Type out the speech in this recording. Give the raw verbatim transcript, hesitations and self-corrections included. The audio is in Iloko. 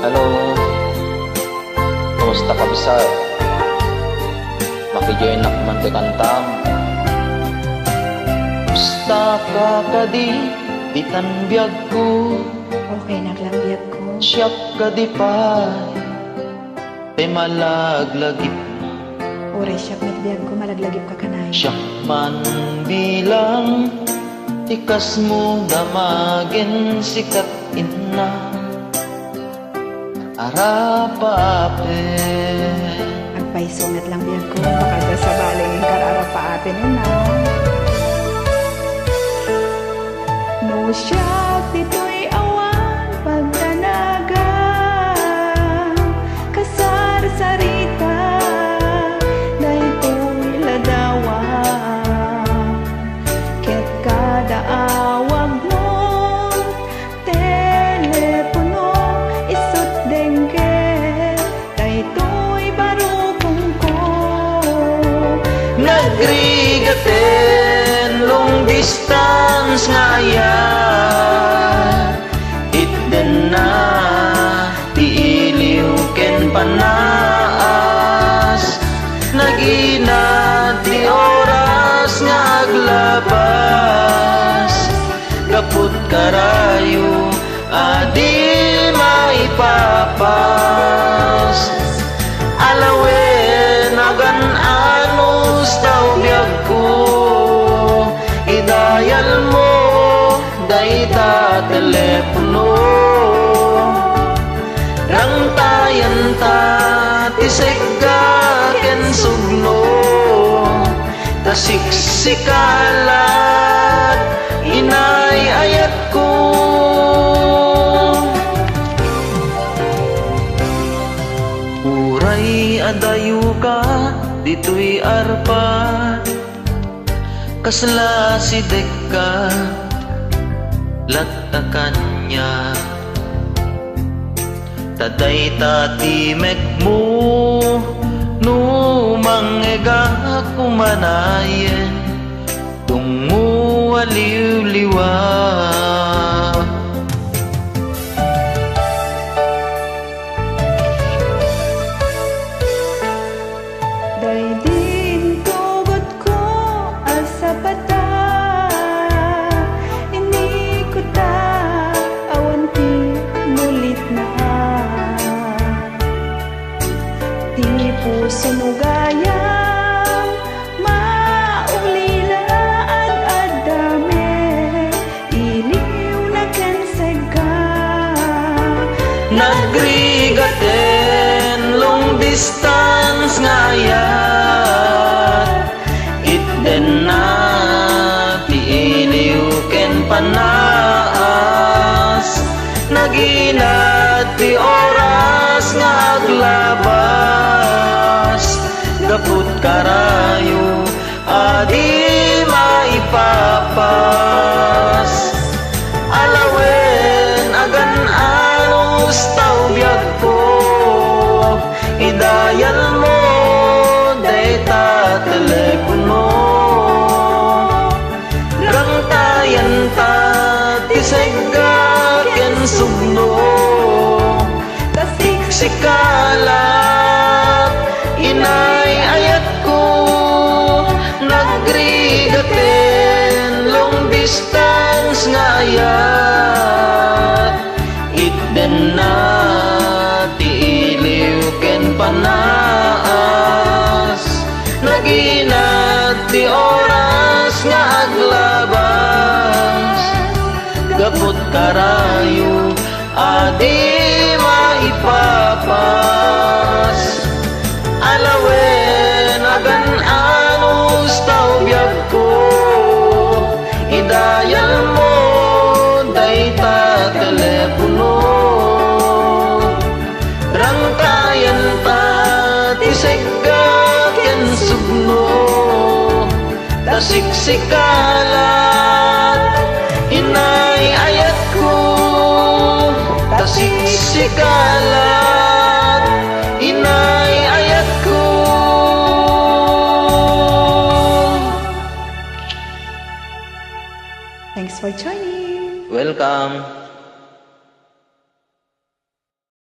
Hello. Kumusta, kabsat? Maki-join-ak man ti kantam. Kumusta ka kadi ditan biagko? Okay nak lang biagko. Siak kadi pay ti malaglagipna. Uray siak met biagko, malaglagipka kanayon. Siak man bilang ti kasmo, damagen sikat inna. Arapaapen. Agpayso met lang biagko, baka ta sabali nga inkar arapaapen, no? No siak ditoy awan pagdanagan, kasarsarita daytoy ladawan. Ket kada awagmo, telepono, isut' dengke, daytoy barukongko. Nagrigaten long distance nga ayat, itdenna ti iliw ken panaas. Naginat ti oras nga aglabas, gapu ti karayo a di maipapas. Alawen, agan-anos ta biagko, idayalmo dayta telepono. Rangtayanta ti segga ken sugno, ta siksika lat, inay ayatko. Uray adayoka ditoy arpa, kasla sidekka latta kaniak. Ta dayta ti mekmo, no mangngegak umanayen, dungmo a liwliwa. Daydi intugotko a sapata, inikota awan ti mulitna. Ti pusomo gayam, maulila, ad-adda met iliwna ken segga. Nagrigaten long distance nga ayat, itdenna ti iliw ken panaas. Naginat ti oras nga aglabas, gapu ti karayo a di maipapas. Alawen, agan-anos ta biagko, idayalmo dayta telepono. Rangtayanta ti segga ken sugno, ta siksika lat, inay ayatko. Nagrigaten long distance nga ayat, itdenna ti iliw ken panaas. Naginat ti oras nga aglabas, gapu ti karayo a di maipapas. Alawen, agan-anos ta biagko, idayalmo dayta telepono. Rangtayanta ti segga ken sugno, ta siksika lat, inay ayatko. Ta siksika lat, inay ayatko. Thanks for joining. Welcome.